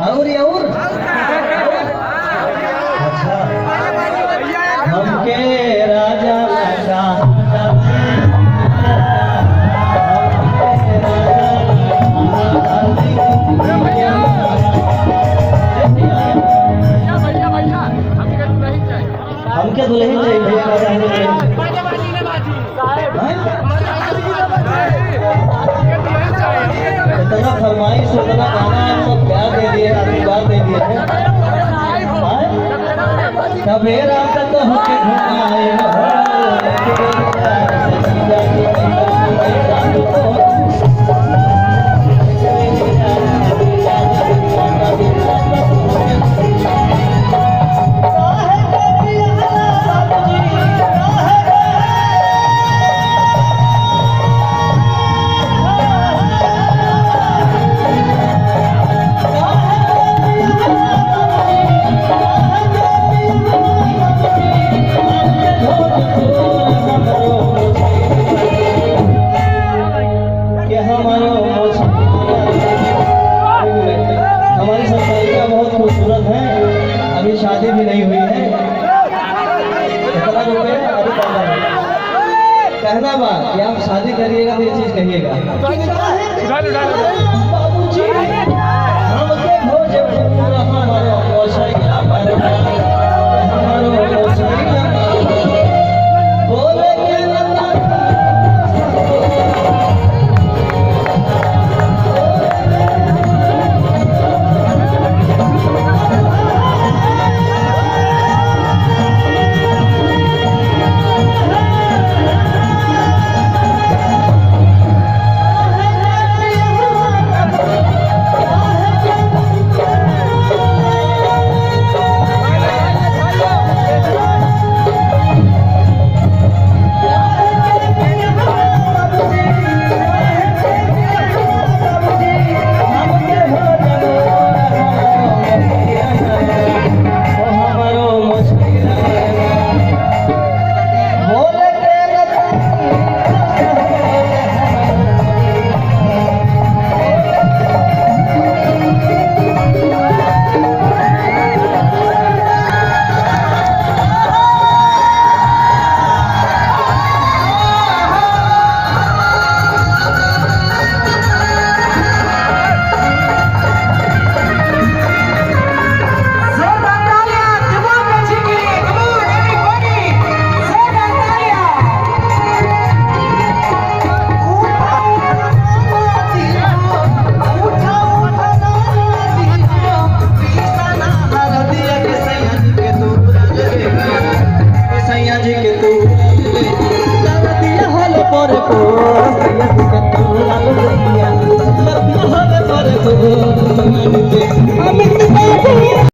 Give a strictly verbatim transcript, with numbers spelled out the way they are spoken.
और, और? अच्छा। हमके राजा लगा। हमके दुल्हन चाहिए भैया, राजा, हमके दुल्हन चाहिए। इतना फरमाइश, उतना गाना, आप सब प्यार दे दिए, आशीर्वाद दे दिए हैं। हाँ? तबे रात तो होके घुमाए हो। कि हमारो, हमारी संचालिका बहुत खूबसूरत है, अभी शादी भी नहीं हुई है। इतना रुपया अभी कम है। कहना बा कि आप शादी करिएगा तो ये चीज कहिएगा। उठा ले, उठा ले, उठा ले। बाबूजी, हमके भोजपुर हमारो ओसैया पर, हमारो ओसैया पर। बोले के लता।